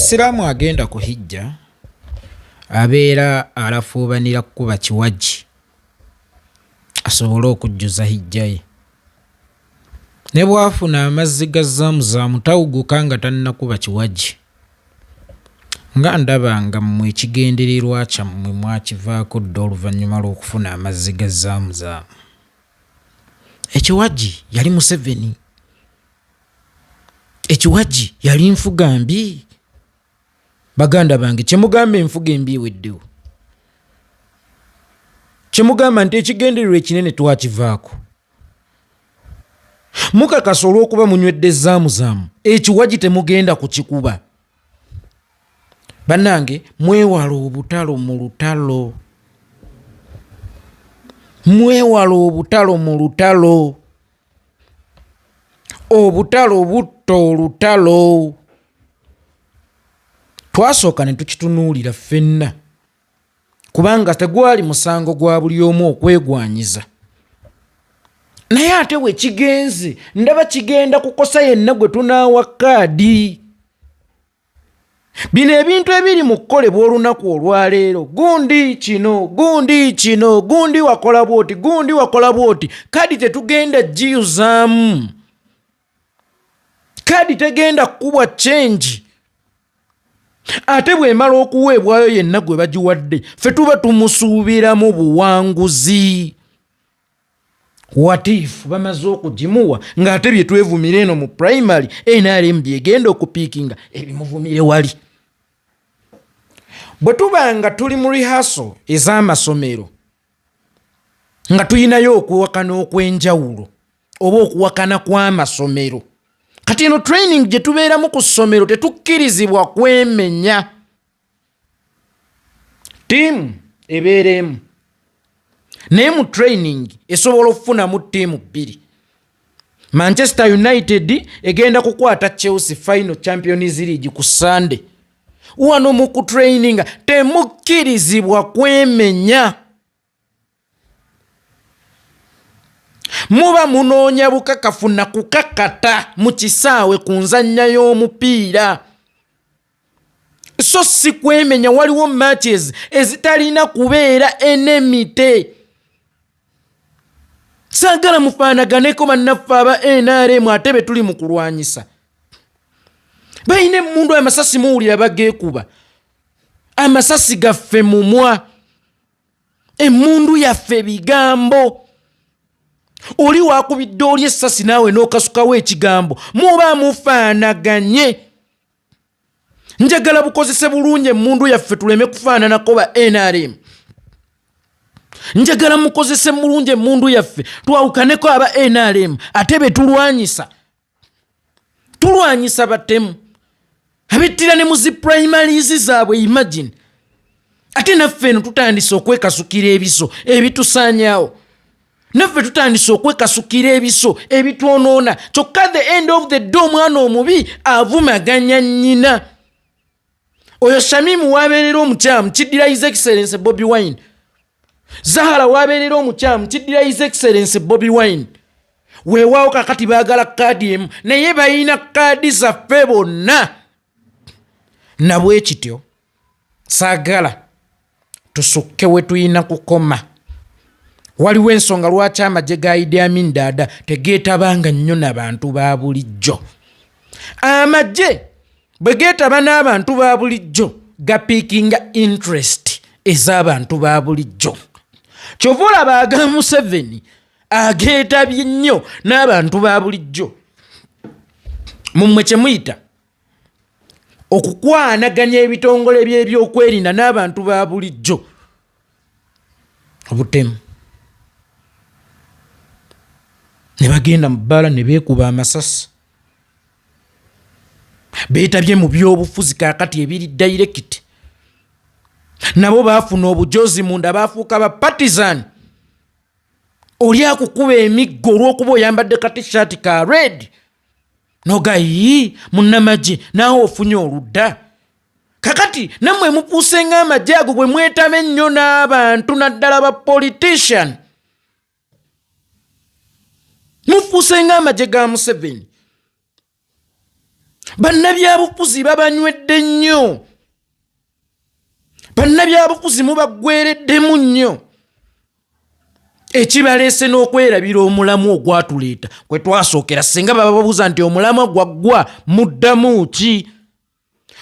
Omusiraamu agenda ku hijja abeera alafuubanira kukuba kiwagi asobole okujjuza hijja ye. Ne bw'afuna amazzi ga Zamzam tawuguka nga tannakuba kiwagi. Nga ndaba nga mmwe ekigendererwa kyammwe mwakivaako dda oluvannyuma lw'okufuna amazzi ga Zamzam. Ekiwagi yali Museveni. Ekiwagi yali nfuga mbi. Baganda bange, kyemugamba enfuga embi eweddewo, kyemugamba nti ekigendererwa ekinene twakivaako, mukakasa olw'okuba munywedde zaamuzaamu ekiwagi temugenda kukikuba. Bannange, mwewale obutalo mu lutalo, mwewale obutalo mu lutalo. Obutalo butta olutalo. Twasooka ne tukitunuulira ffenna, kubanga tegwali musango gwa buli omu okwegwanyiza, naye ate we kigenze ndaba kigenda kukosa yenna gwe tunaawa kaadi. Bino ebintu ebiri mu kukolebwa olunaku olwaleero, gundi kino, gundi kino, gundi wakola bwoti, gundi wakola bwoti, kaadi tetugenda giyuzaamu, kaadi tegenda kukubwa change. Ate bw'emala okuweebwayo yenna gwe bagiwadde, ffe tuba tumusuubiramu buwanguzi. Watiifu bamaze okugimuwa ng'ate bye twevumira eno mu primary NRM byegenda okupiikinga ebimuvumire wali. Bwe tuba nga tuli mu rehearsal ez'amasomero nga tulinayo okuwakana okw'enjawulo oba okuwakana kw'amasomero, kati eno training gye tubeeramu ku ssomero tetukkirizibwa kwemenya. Ttiimu ebeera emu, naye mu training esobola okufunamu ttiimu bbiri. Manchester United egenda kukwata Chelsea final Champions League ku Sunday. Wano mu kutraininga temukkirizibwa kwemenya. Muba munoonya bukakafu na kukakata mu kisaawe ku nzannya y'omupiira, so si kwemenya. Waliwo matches ezitalina kubeera enmity. Saagala mufaanaganeko bannaffe aba NRM ate be tuli mu kulwanyisa. Balina emmundu, amasasi muwulira bageekuba, amasasi gaffe mumwa, emmundu yaffe bigambo. Oli wakubidde oli essasi naawe n'okasukawo ekigambo, muba mufaanaganye. Njagala bukozese bulungi emmundu yaffe tuleme kufaananako ba NRM. Njagala mukozese bulungi emmundu yaffe twawukaneko aba NRM ate be tulwanyisa. Tulwanyisa batemu abettira ne mu zi primaries zaabwe, imagine. Ate naffe eno tutandise okwekasukira ebiso ebitusaanyaawo, naffe tutandise okwekasukira ebiso ebitwonoona. Kyokka the end of the day omwana omubi avumaganya nnyina. Oyo Shamimu wabeerera omukyamu kiddira His Excellence Bobi Wine, Zahara wabeerera omukyamu kiddira His Excellence Bobi Wine. Weewaawo kakati baagala kaadi emu, naye balina kaadi zaffe bonna. Nabwekityo saagala tusukke we tulina kukoma. Waliwo ensonga lwaki amagye ga Idi Amin Dada tegeetabanga nnyo na bantu ba bulijjo. Amagye bwe geetaba n'abantu ba bulijjo gapiikinga interest ez'abantu ba bulijjo. Kyova olaba aga Museveni ageetabye nnyo n'abantu ba bulijjo. Mummwe kye muyita okukwanaganya ebitongole by'ebyokwerinda n'abantu ba bulijjo, obutemu, ne bagenda mu bbaala ne beekuba amasasi. Beetabye mu byobufuzi kaakati ebiri direct, nabo baafuna obujozi munda, baafuuka ba partisan. Oli akukuba emiggo olw'okuba oyambadde ka t-shirt ka red, noga yi munnamagye naawe ofunye oludda. Kakati nammwe mufuuse ng'amagye ago bwe mwetaba ennyo n'abantu, naddala ba politician. Mufuuse ng'amagye ga Museveni. Bannabyabufuzi babanywedde nnyo, bannabyabufuzi mubaggwereddemu nnyo, ekibaleese n'okwerabira omulamu ogwatuleeta kwe twasookera. Singa baba babuuza nti omulamwa gwaggwa, muddamu ki?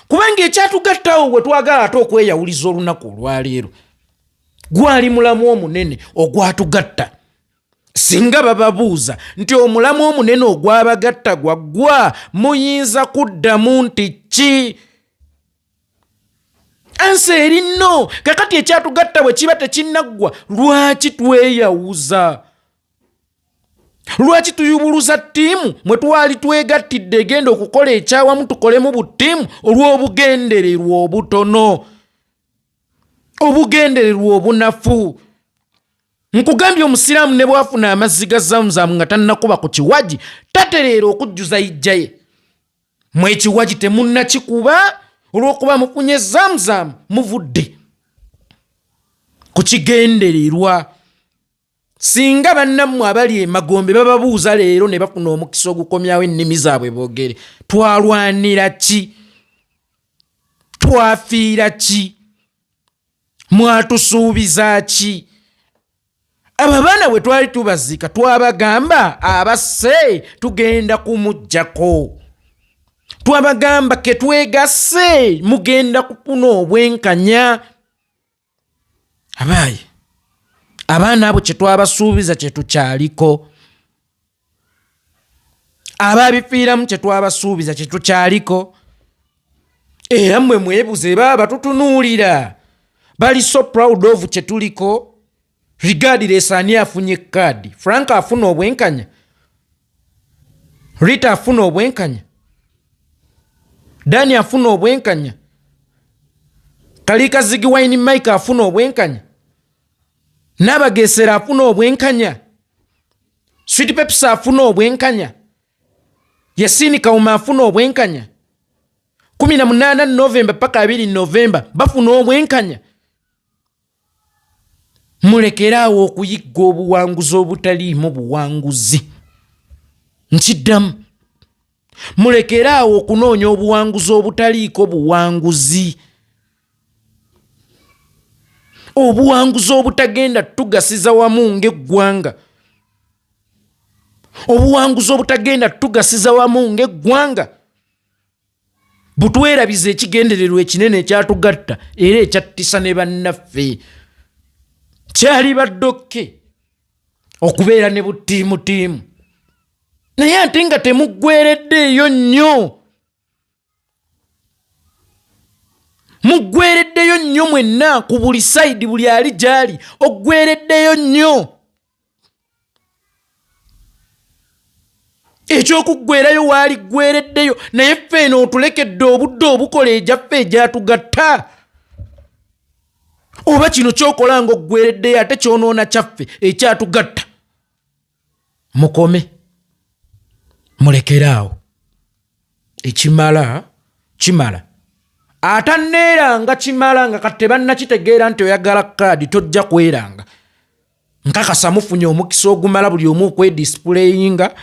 Kubanga ekyatugattawo bwe twagala ate okweyawuliza olunaku olwaleero gwali mulamu omunene ogwatugatta. Singa bababuuza nti omulamu omunene ogwabagatta gwaggwa, muyinza kuddamu nti ki? Ansa eri nno. Kakati ekyatugatta bwe kiba tekinnaggwa, lwaki tweyawuza? Lwaki tuyubuluza ttiimu mwe twali twegattidde egenda okukola ekyawamu, tukolemu buttiimu olw'obugendererwa obutono, obugendererwa obunafu? Nkugambye, omusiraamu ne bwafuna amazzi ga Zamuzamu nga tannakuba ku kiwagi, tatereera okujjuza ijja ye. Mwe ekiwagi temunnakikuba, olw'okuba mufunye Zamuzamu muvudde ku kigendererwa. Singa bannammwe abali emagombe bababuuza leero ne bafuna omukisa ogukomyawo ennimi zaabwe boogere, twalwanira ki? Twafiira ki? Mwatusuubiza ki? Abo abaana bwe twali tubaziika twabagamba abasse tugenda kumuggyako, twabagamba ketwegasse mugenda kufuna obwenkanya. Abaayi, abaana abo kyetwabasuubiza kyetukyaliko, ababifiiramu kyetwabasuubiza kyetukyaliko. Era mmwe mwebuze, baba batutunuulira bali so proud of kyetuliko, regardless ani afunye kaadi. Frank afuna obwenkanya, Rita afuna obwenkanya, Dani afuna obwenkanya, Kalikazigi Wine Mike afuna obwenkanya, Nabagesera afuna obwenkanya, Sweet Peps afuna obwenkanya, Yasini Kauma afuna obwenkanya. 18 Novemba paka 2 Novemba bafuna obwenkanya. Mulekere awo okuyigga obuwanguzi obutaliimu buwanguzi. Nkiddamu, mulekere awo okunoonya obuwanguzi obutaliiko buwanguzi, obuwanguzi obutagenda tugasiza wamu ng'eggwanga, obuwanguzi obutagenda tugasiza wamu ng'eggwanga, butwerabiza ekigendererwa ekinene ekyatugatta era ekyattisa ne bannaffe. Kyali baddokke okubeera ne butiimutiimu, naye ate nga temuggwereddeeyo nnyo, muggwereddeyo nnyo mwenna ku buli sayidi, buli ali gy'ali oggwereddeyo nnyo. Ekyokuggwerayo waali ggwereddeyo, naye ffe eno otulekedde obudde obukola egyaffe egyatugatta. Oba kino kyokola nga oggwereddeyo ate kyonoona kyaffe ekyatugatta. Mukome, mulekeraawo, ekimala kimala. Atanneeranga kimala nga kati tebannakitegeera nti oyagala kaadi, tojja kweranga. Nkakasa mufunye omukisa ogumala buli omu okwedisipuleyinga,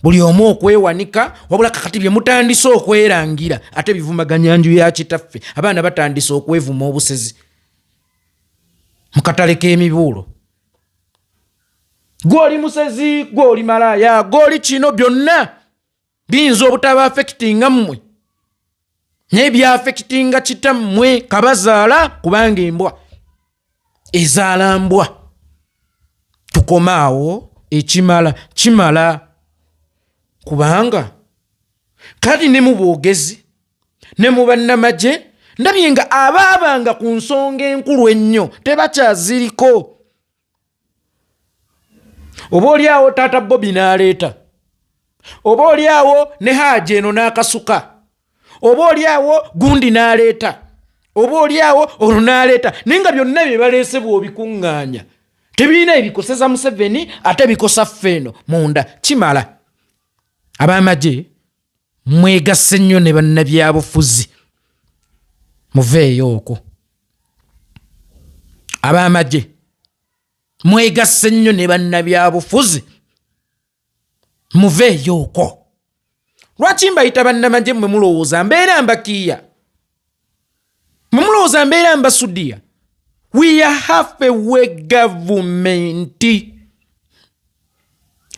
buli omu okwewanika, wabula kakati bye mutandise okwerangira ate bivumaganya nju ya kitaffe. Abaana batandise okwevuma obusezi mu katale k'emibuulo. Gw'oli musezi, gw'oli malaaya, gw'oli kino, byonna biyinza obutaba afekitinga mmwe, naye byafekitinga kitammwe kabazaala, kubanga embwa ezaala mbwa. Tukome awo, ekimala kimala, kubanga kati ne mu boogezi ne mu bannamagye ndabye nga abaabanga ku nsonga enkulu ennyo tebakyaziriko. Oba oli awo taata Bobi n'aleeta, oba oli awo ne Haaji eno n'akasuka, oba oli awo gundi n'aleeta, oba oli awo ono n'aleeta, naye nga byonna bye baleese bw'obikuŋŋaanya tebirina ebikoseza Museveni, ate bikosa ffe eno munda. Kimala. Ab'amagye mwegasse nnyo ne bannabyabufuzi, muveeyo okwo. Ab'amagye mwegasse nnyo ne bannabyabufuzi, muveeyo okwo. Lwaki mbayita bannamagye? Mmwe mulowooza mbeera mbakiiya? Mwe mulowooza mbeera mbasudiya? We are half away government.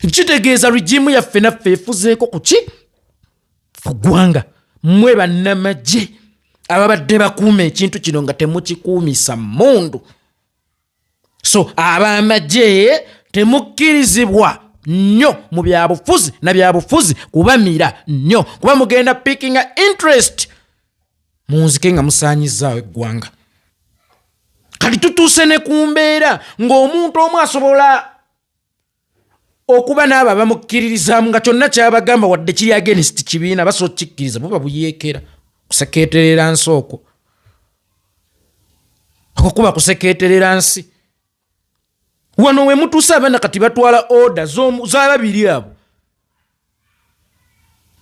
Kitegeeza regime yaffe naffe efuzeeko ku ki? Ku ggwanga. Mmwe bannamagye ababadde bakuuma ekintu kino nga temukikuumisa mmundu. So ab'amagye temukkirizibwa nnyo mu byabufuzi na byabufuzi kubamira nnyo, kuba mugenda pickinga interest munzike nga musaanyizaawo eggwanga. Kati tutuuse ne ku mbeera ng'omuntu omu asobola okuba n'abo abamukkiririzaamu nga kyonna kyabagamba wadde kiri against kibiina basobola okukikkiriza. Buba buyeekera, kusekeeterera nsi okwo. Okwo kuba kusekeeterera nsi. Wano we mutuuse, abaana kati batwala order z'ababiri abo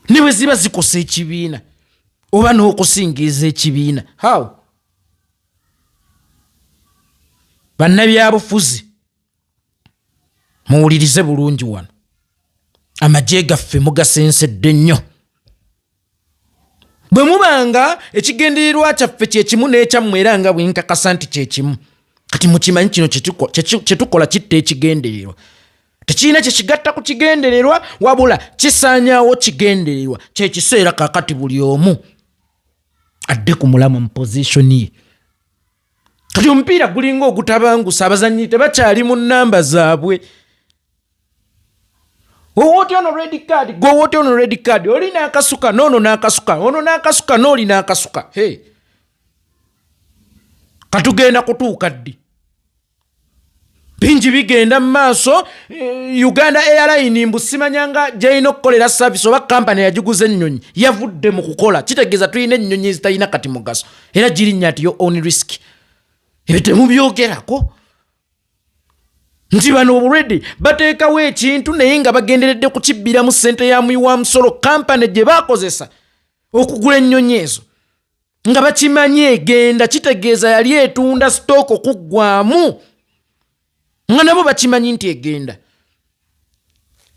ne bwe ziba zikosa ekibiina oba n'okusingiiza ekibiina. How? Bannabyabufuzi, muwulirize bulungi wano. Amagye gaffe mugasensedde nnyo. Bwe mubanga ekigendererwa kyaffe kyekimu n'ekyammwe, era nga bwe nkakasa nti kyekimu, kati mukimanyi kino kyetukola kitta ekigendererwa. Tekirina kyekigatta ku kigendererwa, wabula kisaanyaawo kigendererwa. Kyekiseera kakati buli omu adde ku mulamwa mu position ye. Kati omupiira gulinga ogutabangusa, abazannyi tebakyali mu nnamba zaabwe. Owootya ono red card, gwe owootya ono red card, oli n'akasuka noono n'akasuka ono n'akasuka n'oli n'akasuka. Hey, katugenda kutuuka ddi? Bingi bigenda mu maaso. Uganda Airline mbu simanyanga gyerina okukolera service, oba kampany yagiguza ennyonyi yavudde mu kukola. Kitegeeza tulina ennyonyi ezitalina kati mugaso, era girinnya at your own risk. Ebyo temubyogerako nti bano already bateekawo ekintu naye nga bagenderedde kukibbiramu ssente ya muwi wa musolo. Kampany gye bakozesa okugula ennyonyi ezo nga bakimanyi egenda, kitegeeza yali etunda stock okuggwamu, nga nabo bakimanyi nti egenda,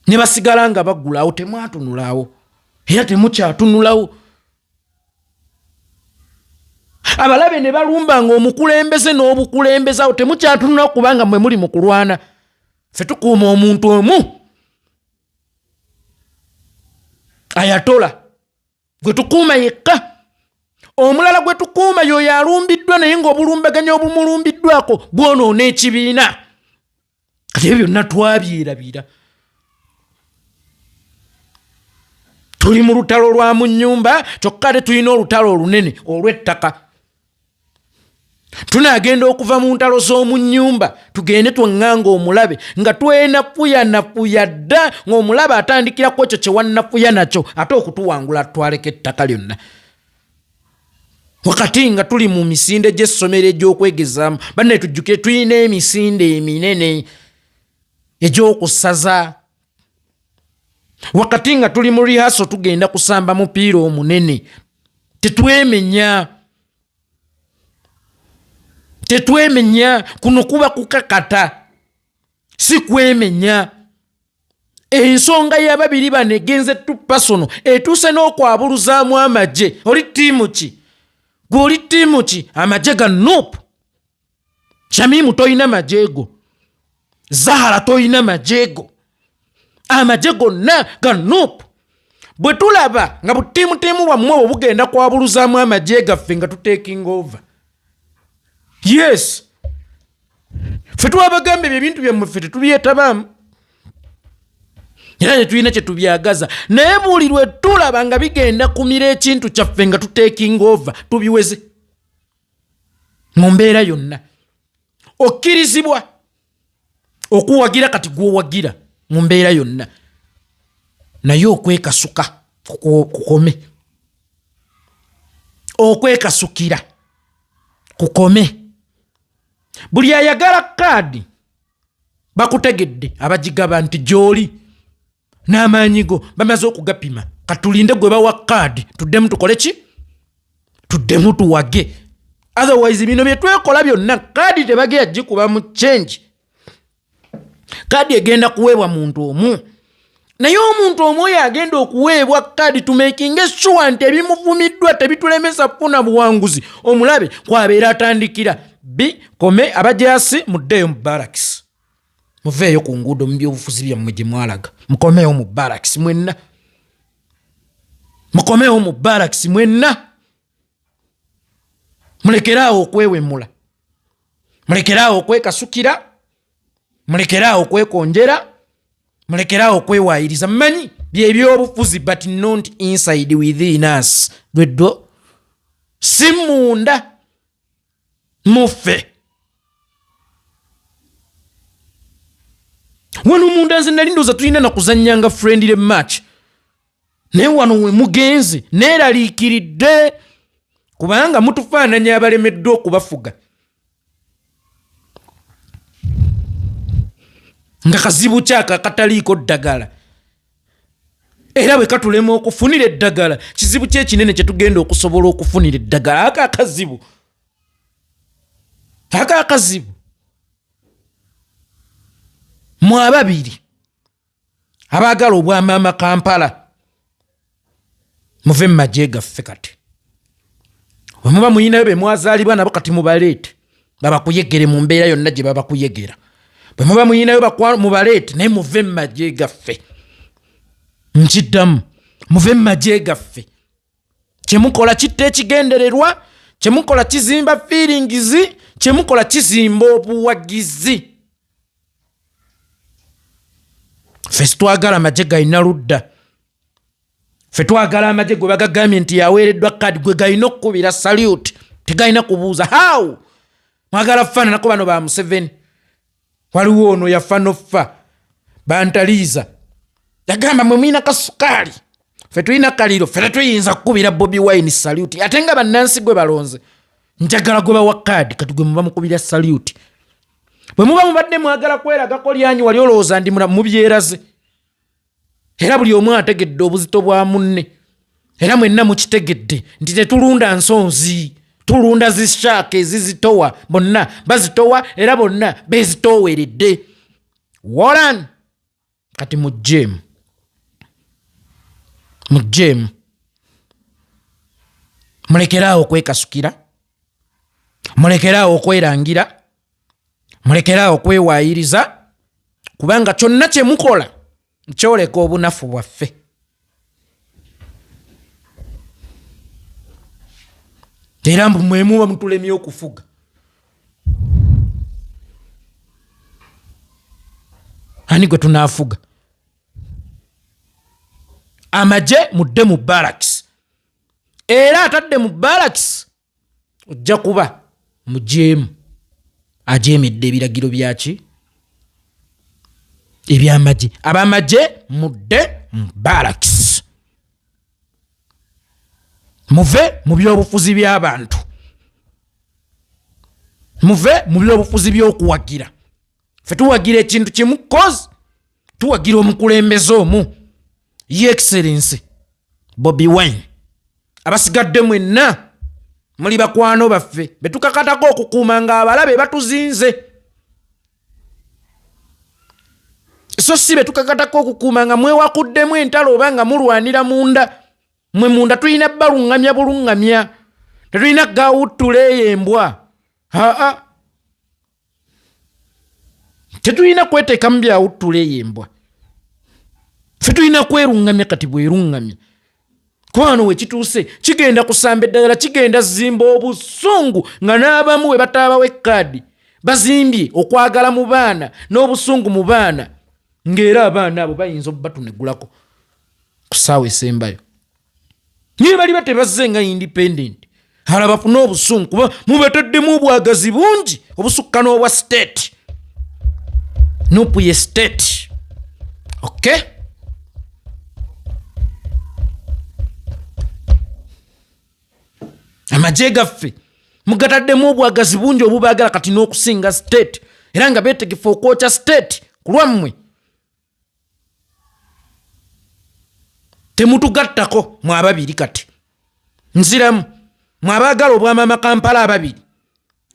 ne basigala nga bagulawo. Temwatunulawo era temukyatunulawo. Abalabe ne balumba nga omukulembeze n'obukulembeze, awo temukyatunulawo, kubanga mwe muli mu kulwana. Ffe tukuuma omuntu omu, ayatola gwe tukuuma yekka. Omulala gwe tukuuma yoyo alumbiddwa, naye ng'obulumbaganyi obumulumbiddwako bwonoona ekibiina. Kati ebyo byonna twabyerabira. Tuli mu lutalo lwa mu nnyumba, kyokka ate tulina olutalo olunene olw'ettaka. Tunaagenda okuva mu ntalo z'omu nnyumba tugende twaŋŋanga omulabe nga twenafuya dda, ng'omulabe atandikira ku ekyo kye wannafuya nakyo, ate okutuwangula tutwaleko ettaka lyonna, wakati nga tuli mu misinde gy'essomero egy'okwegezaamu. Banne, tujjukire tulina emisinde eminene egy'okusaza, wakati nga tuli mu rehearsal tugenda kusamba mupiira omunene. Tetwemenya, tetwemenya. Kuno kuba kukakata, si kwemenya. Ensonga y'ababiri bano egenze too personal, etuuse n'okwabuluzaamu amagye. Oli team ki? Gwe oli team ki? Amagye ga NUP. Shamimu toyina magye go, Zahara toyina magye go, amagye gonna ga NUP. Bwe tulaba nga butiimutiimu bwammwe obwo bugenda kwabuluzaamu amagye gaffe nga tutaking over, yes, ffe twabagamba ebyo ebintu byammwe ffe tetubyetabaamu era tetulina kyetubyagaza, naye buli lwe tulaba nga bigenda kumira ekintu kyaffe nga tutaking over, tubiweze mu mbeera yonna. Okkirizibwa okuwagira kati gwowagira mu mbeera yonna, naye okwekasuka kukome, okwekasukira kukome. Buli ayagala kaadi bakutegedde, abagigaba nti gy'oli n'amaanyi go bamaze okugapima. Katulinde gwe bawa kaadi tuddemu tukole ki? Tuddemu tuwage. Otherwise bino bye twekola byonna, kaadi tebagenda gikuba mu change. Kaadi egenda kuweebwa muntu omu. Naye omuntu omwoyo agenda okuweebwa kadi tumakinge sure nti ebimuvumiddwa tebitulemesa kufuna buwanguzi, omulabe kwabeera atandikira bikome. Abajaasi muddeeyo mu barracks, muveeyo ku nguudo mu byobufuzi byammwe gye mwalaga, mukomeewo mu barracks mwenna, mukomeewo mu barracks mwenna, mulekeraawo okwewemula, mulekeraawo okwekasukira, mulekeraawo okwekonjera, mulekeraawo okwewaayiriza. Mmanyi byebyobufuzi, but not inside within us, lweddwo si munda muffe wano munda. Nze nali ndowooza tulina nakuzanyanga friendly match, naye wano we mugenze neeraliikiridde, kubanga mutufaananya abalemeddwa okubafuga. Nga kazibu kyako akataliiko ddagala, era bwe katulema okufunira eddagala, kizibu ki ekinene kye tugenda okusobola okufunira eddagala? Ako akazibu, ako akazibu. Mwe ababiri abaagala obwamaama Kampala, muve mu magye gaffe. Kati bwe muba muyinayo be mwazaalibwa nabo, kati mubaleete babakuyegere mu mbeera yonna gye babakuyegera. Bwe muba muyinayo mubaleete, naye muve mu magye gaffe. Nkiddamu, muve mu magye gaffe. Kyemukola kitta ekigendererwa, kyemukola kizimba feelings, kyemukola kizimba obuwagizi. Ffe sitwagala magye galina ludda, ffe twagala amagye gwe bagagambye nti yaweereddwa kadi gwe galina okukubira salute, tegalina kubuuza how. Mwagala kufaananako bano ba Museveni. Waliwo ono yafa nofa bantaliiza, yagamba mwe mulina kasukaali, ffe tulina kaliro, ffe tetuyinza kukubira Bobi Wine salute, ate nga bannansi gwe balonze. Njagala gwe bawa kaadi kati gwe muba mukubira salute. Bwe muba mubadde mwagala kweragako lyanyi, wali olowooza ndi mubyeraze, era buli omu ategedde obuzito bwa munne, era mwenna mukitegedde nti tetulunda nsonzi, tulunda zishaaka ezizitowa. Bonna bazitowa era bonna bezitooweredde. Woran kati mujjeemu, mujjeemu, mulekeraawo okwekasukira, mulekeraawo okwerangira, mulekeraawo okwewaayiriza, kubanga kyonna kye mukola kyoleka obunafu bwaffe. Era mbu mwemuba mutulemye okufuga. Ani gwe tunaafuga? Amagye mudde mu barracks, era atadde mu barracks ojja kuba mujeemu ajeemedde ebiragiro byaki ebyamagye. Abamagye mudde mu barracks, muve mu byobufuzi by'abantu, muve mu byobufuzi by'okuwagira. Ffe tuwagira ekintu kimu, cause tuwagira omukulembeze omu, ye Excellence Bobi Wine. Abasigadde mwenna muli bakwano baffe betukakatako okukuuma nga abalabe batuzinze, so si betukakatako okukuuma nga mwewakuddemu entalo oba nga mulwanira munda. Mwe munda tulina baluŋŋamya buluŋŋamya, tetulina gawuttula eyo embwa. Aa, tetulina kweteekamu byawuttula eyo embwa, ffe tulina kweruŋŋamya. Kati bweruŋŋamya, kwano wekituuse kigenda kusamba eddagala, kigenda zimba obusungu nga n'abamu we bataabawo ekkaadi bazimbye okwagala mu baana n'obusungu mu baana, ng'era abaana abo bayinza obubatunegulako ku ssaawa esembayo, naye bali batebazze nga independent, ala bafune obusungu kuba mubataddemu obwagazi bungi obusukka n'obwa state. Nupu ye state, okay? Amagye gaffe mugataddemu obwagazi bungi obubaagala kati n'okusinga state, era nga beetegefu okwokya state ku lwammwe. Temutugattako mwe ababiri. Kati nziramu, mwe abaagala obwamaama Kampala ababiri,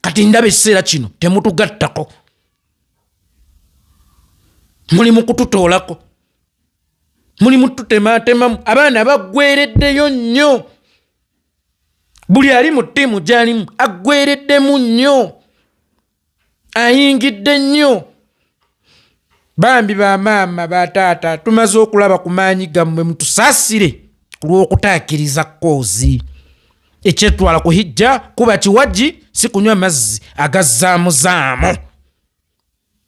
kati ndaba ekiseera kino temutugattako, muli mu kututoolako. Mulimu tutematemamu, abaana baggwereddeyo nnyo. Buli ali mu ttiimu gy'alimu aggwereddemu nnyo, ayingidde nnyo. Bambi bamaama, bataata, tumaze okulaba ku maanyi gammwe. Mutusaasire ku lw'okutaakiriza cause. Ekyetwala ku hijja kuba kiwagi, si kunywa mazzi agazaamuzaamu.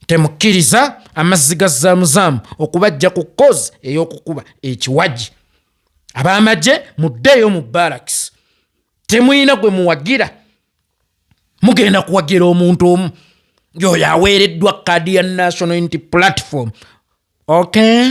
Temukkiriza amazzi ga zaamuzaamu okubajja ku cause ey'okukuba ekiwagi. Ab'amagye, muddeeyo mu barracks. Temuyina gwe muwagira, mugenda kuwagira omuntu omu, yoyo aweereddwa kaadi ya National Unity Platform. Okay.